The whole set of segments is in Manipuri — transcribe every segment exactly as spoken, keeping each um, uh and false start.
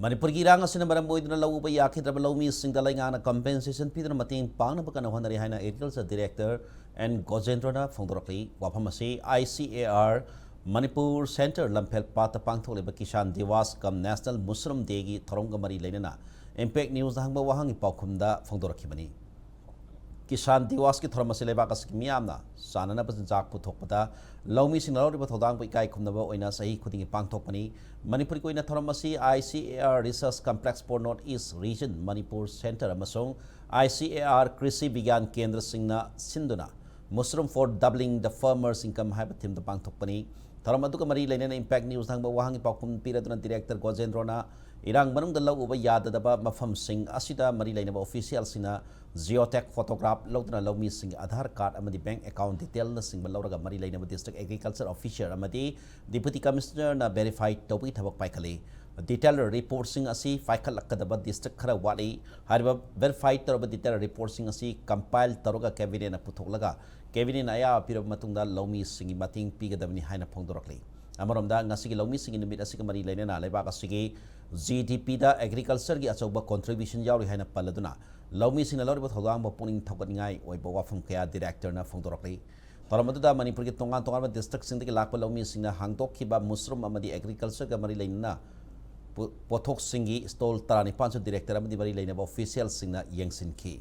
ꯃꯅꯤꯄꯨꯔꯒꯤ ꯏꯔꯥꯡ ꯑꯁꯤꯅ ꯃꯔꯝ ꯑꯣꯏꯗꯨꯅ ꯂꯧ ꯎꯕ ꯌꯥꯈꯤꯗ꯭ꯔꯕ ꯂꯧꯃꯤꯁꯤꯡꯗ ꯂꯩꯉꯥꯛꯅ compensation ꯄꯤꯗꯨꯅ ꯃꯇꯦꯡ ꯄꯥꯡꯅꯕ ꯀꯟꯅ ꯍꯣꯠꯅꯔꯤ ꯍꯥꯏꯅ Agriculture Director N ꯒꯣꯖꯦꯟꯗ꯭ꯔꯣꯅ ꯐꯣꯡꯗꯣꯔꯛꯂꯤ꯫ ꯋꯥꯐꯝ ꯑꯁꯤ I C A R Manipur Center ꯂꯝꯐꯦꯜ ꯄꯥꯠꯇ ꯄꯥꯡꯊꯣꯛꯂꯤꯕ Kisan Diwas cum National Mushroom Day ꯒꯤ ꯊꯧꯔꯝꯒ ꯃꯔꯤ ꯂꯩꯅꯅ Impact News ꯅ ꯍꯪꯕ ꯋꯥꯍꯪꯒꯤ ꯄꯥꯎꯈꯨꯝꯗ ꯐꯣꯡꯗꯣꯔꯛꯈꯤꯕꯅꯤ꯫ Kisan Diwas ꯀꯤ ꯊꯧꯔꯝ ꯑꯁꯤ ꯂꯩꯕꯥꯛ ꯑꯁꯤꯒꯤ ꯃꯤꯌꯥꯝꯅ ꯆꯥꯅꯅꯕ ꯆꯤꯟꯖꯥꯛ ꯄꯨꯊꯣꯛꯄꯗ ꯂꯧꯃꯤꯁꯤꯡꯅ ꯂꯧꯔꯤꯕ ꯊꯧꯗꯥꯡꯕꯨ ꯏꯀꯥꯏ ꯈꯨꯝꯅꯕ ꯑꯣꯏꯅ ꯆꯍꯤ ꯈꯨꯗꯤꯡꯒꯤ ꯄꯥꯡꯊꯣꯛꯄꯅꯤ꯫ ꯃꯅꯤꯄꯨꯔꯒꯤ ꯑꯣꯏꯅ ꯊꯧꯔꯝ ꯑꯁꯤ I C A R Research Complex for North East Region, Manipur Center ꯑꯃꯁꯨꯡ I C A R ꯀ꯭ꯔꯤꯁꯤ ꯕꯤꯒ꯭ꯌꯥꯟ ꯀꯦꯟꯗ꯭ꯔꯁꯤꯡꯅ ꯁꯤꯟꯗꯨꯅ Mushroom for Doubling the Farmers Income ꯍꯥꯏꯕ theme ꯗ ꯄꯥꯡꯊꯣꯛꯄꯅꯤ꯫ ꯊꯧꯔꯝ ꯑꯗꯨꯒ ꯃꯔꯤ ꯂꯩꯅꯅ Impact News ꯅ ꯍꯪꯕ ꯋꯥꯍꯪꯒꯤ ꯄꯥꯎꯈꯨꯝ ꯄꯤꯔꯗꯨꯅ Director ꯒꯣꯖꯦꯟꯗ꯭ꯔꯣꯅ ꯏꯔꯥꯡ ꯃꯅꯨꯡꯗ ꯂꯧ ꯎꯕ ꯌꯥꯗꯗꯕ ꯃꯐꯝꯁꯤꯡ ꯑꯁꯤꯗ ꯃꯔꯤ ꯂꯩꯅꯕ official ꯁꯤꯡꯅ geotag photograph ꯂꯧꯗꯨꯅ ꯂꯧꯃꯤꯁꯤꯡꯒꯤ Aadhaar card ꯑꯃꯗꯤ bank account detail ꯅꯆꯤꯡꯕ ꯂꯧꯔꯒ ꯃꯔꯤ ꯂꯩꯅꯕ District Agriculture Officer ꯑꯃꯗꯤ Deputy Commissioner ꯅ verify ꯇꯧꯕꯒꯤ ꯊꯕꯛ ꯄꯥꯏꯈꯠꯂꯤ꯫ Detail report ꯁꯤꯡ ꯑꯁꯤ ꯄꯥꯏꯈꯠꯂꯛꯀꯗꯕ district ꯈꯔ ꯋꯥꯠꯂꯤ꯫ ꯍꯥꯏꯔꯤꯕ verify ꯇꯧꯔꯕ detail report ꯁꯤꯡ ꯑꯁꯤ compile ꯇꯧꯔꯒ Cabinet ꯅ ꯄꯨꯊꯣꯛꯂꯒ Cabinet ꯅ ꯑꯌꯥꯕ ꯄꯤꯔꯕ ꯃꯇꯨꯡꯗ ꯂꯧꯃꯤꯁꯤꯡꯒꯤ ꯃꯇꯦꯡ ꯄꯤꯒꯗꯕꯅꯤ ꯍꯥꯏꯅ ꯐꯣꯡꯗꯣꯔꯛꯂꯤ꯫ ꯑꯃꯔꯣꯝꯗ, ꯉꯁꯤꯒꯤ ꯂꯧꯃꯤꯁꯤꯡꯒꯤ ꯅꯨꯃꯤꯠ ꯑꯁꯤꯒ ꯃꯔꯤ ꯂꯩꯅꯅ ꯂꯩꯕꯥꯛ ꯑꯁꯤꯒꯤ G D P ꯗ Agriculture ꯒꯤ ꯑꯆꯧꯕ contribution ꯌꯥꯎꯔꯤ ꯍꯥꯏꯅ ꯄꯜꯂꯗꯨꯅ, ꯂꯧꯃꯤꯁꯤꯡꯅ ꯂꯧꯔꯤꯕ ꯊꯧꯗꯥꯡꯕꯨ ꯄꯨꯛꯅꯤꯡ ꯊꯧꯒꯠꯅꯤꯡꯉꯥꯏ ꯑꯣꯏꯕ ꯋꯥꯐꯝ ꯀꯌꯥ Director ꯅ ꯐꯣꯡꯗꯣꯔꯛꯂꯤ꯫ ꯊꯧꯔꯝ ꯑꯗꯨꯗ ꯃꯅꯤꯄꯨꯔꯒꯤ ꯇꯣꯉꯥꯟ ꯇꯣꯉꯥꯟꯕ district ꯁꯤꯡꯗꯒꯤ ꯂꯥꯛꯄ ꯂꯧꯃꯤꯁꯤꯡꯅ ꯍꯥꯡꯗꯣꯛꯈꯤꯕ mushroom ꯑꯃꯗꯤ Agriculture ꯒ ꯃꯔꯤ ꯂꯩꯅꯅ ꯄꯣ-, ꯄꯣꯠꯊꯣꯛꯁꯤꯡꯒꯤ stall ꯇꯔꯥꯅꯤꯄꯥꯟꯁꯨ Director ꯑꯃꯗꯤ ꯃꯔꯤ ꯂꯩꯅꯕ official ꯁꯤꯡꯅ ꯌꯦꯡꯁꯤꯟꯈꯤ꯫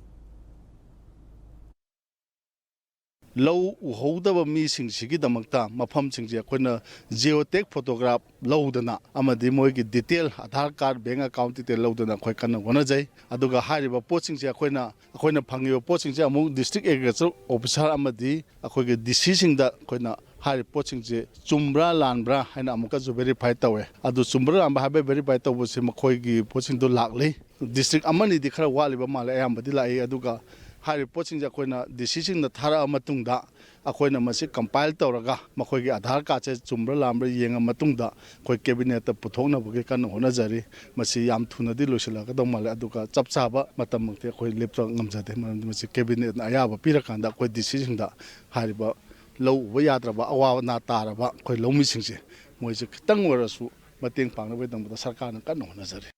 ꯂꯧ ꯎꯍꯧꯗꯕ ꯃꯤꯁꯤꯡꯁꯤꯒꯤꯗꯃꯛꯇ ꯃꯐꯝꯁꯤꯡꯁꯦ ꯑꯩꯈꯣꯏꯅ geotag photograph ꯂꯧꯗꯅ ꯑꯃꯗꯤ ꯃꯣꯏꯒꯤ detail, Aadhaar card, bank account detail ꯂꯧꯗꯅ ꯑꯩꯈꯣꯏ ꯀꯟꯅ ꯍꯣꯠꯅꯖꯩ꯫ ꯑꯗꯨꯒ ꯍꯥꯏꯔꯤꯕ ꯄꯣꯠꯁꯤꯡꯁꯦ ꯑꯩꯈꯣꯏꯅ, ꯑꯩꯈꯣꯏꯅ ꯐꯪꯉꯤꯕ ꯄꯣꯠꯁꯤꯡꯁꯦ ꯑꯃꯨꯛ District Agriculture Officer ꯑꯃꯗꯤ ꯑꯩꯈꯣꯏꯒꯤ D C ꯁꯤꯡꯗ ꯑꯩꯈꯣꯏꯅ ꯍꯥꯏꯔꯤꯕ ꯄꯣꯠꯁꯤꯡꯁꯦ ꯆꯨꯝꯕ꯭ꯔꯥ ꯂꯥꯟꯕ꯭ꯔꯥ ꯍꯥꯏꯅ ꯑꯃꯨꯛꯀꯁꯨ verify ꯇꯧꯋꯦ꯫ ꯑꯗꯨ ꯆꯨꯝꯕ꯭ꯔꯥ ꯂꯥꯟꯕ꯭ꯔꯥ ꯍꯥꯏꯕ verify ꯇꯧꯕꯁꯦ ꯃꯈꯣꯏꯒꯤ ꯄꯣꯠꯁꯤꯡꯗꯣ ꯂꯥꯛꯂꯤ꯫ District ꯑꯃꯅꯤꯗꯤ ꯈꯔ ꯋꯥꯠꯂꯤꯕ ꯃꯥꯜꯂꯦ, ꯑꯌꯥꯝꯕꯗꯤ ꯂꯥꯛꯏ꯫ ꯑꯗꯨꯒ ꯍꯥꯏꯔꯤꯕ ꯄꯣꯠꯁꯤꯡꯁꯦ ꯑꯩꯈꯣꯏꯅ D C ꯁꯤꯡꯗ ꯊꯥꯔꯛꯑ ꯃꯇꯨꯡꯗ ꯑꯩꯈꯣꯏꯅ ꯃꯁꯤ compile ꯇꯧꯔꯒ ꯃꯈꯣꯏꯒꯤ Aadhaar card ꯁꯦ ꯆꯨꯝꯕ꯭ꯔꯥ ꯂꯥꯟꯕ꯭ꯔꯥ ꯌꯦꯡꯉ ꯃꯇꯨꯡꯗ ꯑꯩꯈꯣꯏ Cabinet ꯇ ꯄꯨꯊꯣꯛꯅꯕꯒꯤ ꯀꯟꯅ ꯍꯣꯠꯅꯖꯔꯤ꯫ ꯃꯁꯤ ꯌꯥꯝ ꯊꯨꯅꯗꯤ ꯂꯣꯏꯁꯤꯜꯂꯛꯀꯗꯧ ꯃꯥꯜꯂꯦ, ꯑꯗꯨꯒ ꯆꯞ ꯆꯥꯕ ꯃꯇꯝꯃꯛꯇꯤ ꯑꯩꯈꯣꯏ ꯂꯦꯞꯄ ꯉꯝꯖꯗꯦ, ꯃꯔꯝꯗꯤ ꯃꯁꯤ Cabinet ꯅ ꯑꯌꯥꯕ ꯄꯤꯔꯀꯥꯟꯗ ꯑꯩꯈꯣꯏ D C ꯁꯤꯡꯗ ꯍꯥꯏꯔꯤꯕ ꯂꯧ ꯎꯕ ꯌꯥꯗ꯭ꯔꯕ, ꯑꯋꯥ ꯑꯅꯥ ꯇꯥꯔꯕ ꯑꯩꯈꯣꯏ ꯂꯧꯃꯤꯁꯤꯡꯁꯦ ꯃꯣꯏꯁꯦ ꯈꯤꯇꯪ ꯑꯣꯏꯔꯁꯨ ꯃꯇꯦꯡ ꯄꯥꯡꯅꯕꯒꯤꯗꯃꯛꯇ ꯁꯔꯀꯥꯔꯅ ꯀꯟꯅ ꯍꯣꯠꯅꯖꯔꯤ꯫